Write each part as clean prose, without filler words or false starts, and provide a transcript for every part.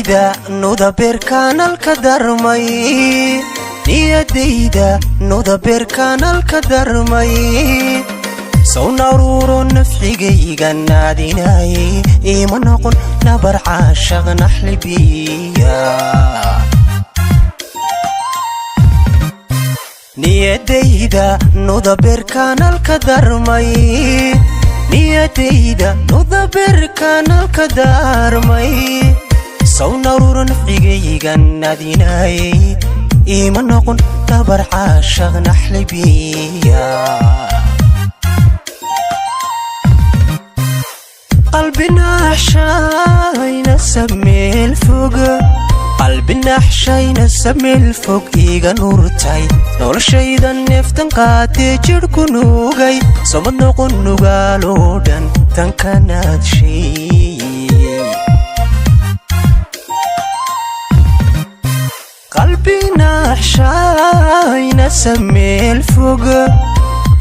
Niyadayda nuda beerkaanalka darmay, niyadayda nuda beerkaanalka darmay. Sawnaruuro nafxigayga naadinayay, iima noqon nabar caashaq naxlibiya. Niyadayda nuda beerkaanalka darmay, niyadayda nuda beerkaanalka darmay. Sawnaruuro nafcigayga naadinayay, iima noqon nabar caashaq naxlibiya. Qalbinaxshayna sameel fog, qalbinaxshayna sameel fog iiga nurtay. Noloshayda neeftan qaatee jidhku nuugay, somad noqon nugaaloo dhan tankanaad shay. Qalbinaxshayna sameel fog,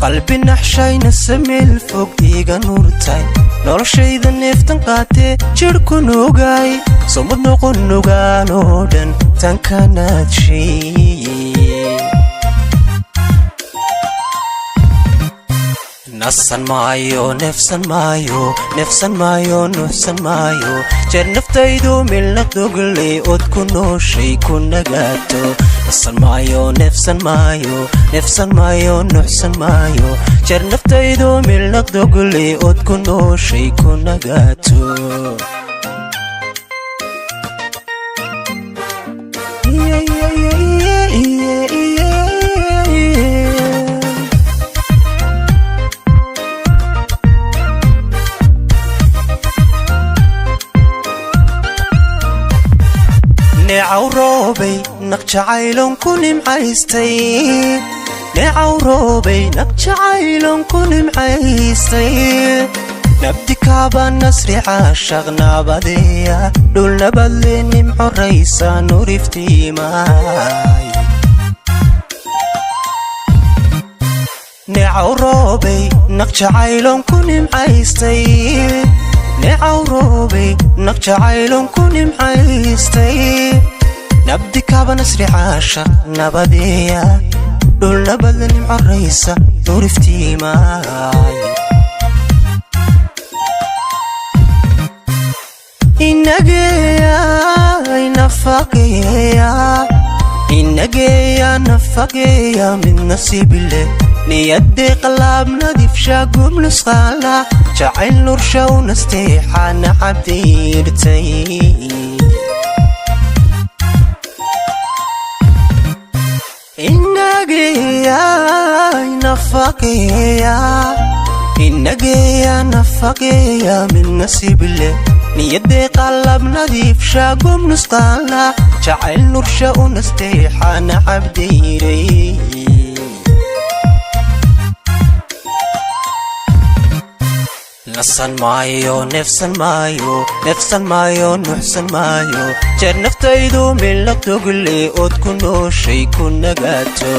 qalbinaxshayna sameel fog iiga nurtay. Noloshayda neeftan qaatee jidhku nuugay, somad noqon nugaaloo dhan tankanaad shay. Nasan maayo, neefsan maayo, neefsan maayo, nuuxsan maayo, jeer naftaydu milnaq dogle ood ku nooshay ku nagaato. Nasan maayo, neefsan maayo, neefsan maayo, nuuxsan maayo, jeer naftaydu milnaq dogle ood ku nooshay ku nagaato. Neecaw roobay naq jacaylon ku nimcaystay, neecaw roobay naq jacaylon ku nimcaystay. Nabdikaaba nasri caashaq nabadeeya, dhul nabadle nimcoraysa nuriftiimaay. Neecaw roobay naq jacaylon ku nimcaystay, neecaw roobay naq jacaylon ku nimcaystay. Nabdikaaba nasri caashaq nabadeeya, dhul nabadle nimcoraysa nuriftiimaay. Inageeya nafaqeeya, inageeya nafaqeeya mid nasiibile. Niyadee qalaab nadiifsha gub nusqaala, jacayl nursha u nasteexana cabdiirtay. Inageeya nafaqeeya, inageeya nafaqeeya mid nasiibile. Niyadee qalab nadiifsha gub nusqaala, jacayl nursha u nasteexana cabdiiray. Nasan maayo, neefsan maayo, neefsan maayo, nuuxsan maayo, jeer naftaydu milnaq dogle ood ku nooshay ku nagaato.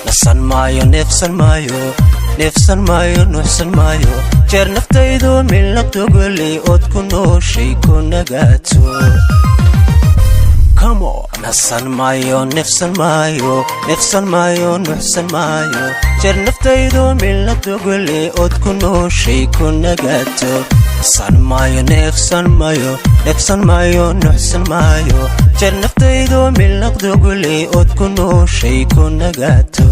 Nasan maayo, neefsan maayo, neefsan maayo, nuuxsan maayo, jeer naftaydu milnaq dogle ood ku nooshay ku nagaato. Nasan maayo, neefsan maayo, neefsan maayo, nuuxsan maayo, jeer naftaydu milnaq dogle ood ku nooshay ku nagaato. Nasan maayo, neefsan maayo, neefsan maayo, nuuxsan maayo, jeer naftaydu milnaq dogle ood ku nooshay ku nagaato.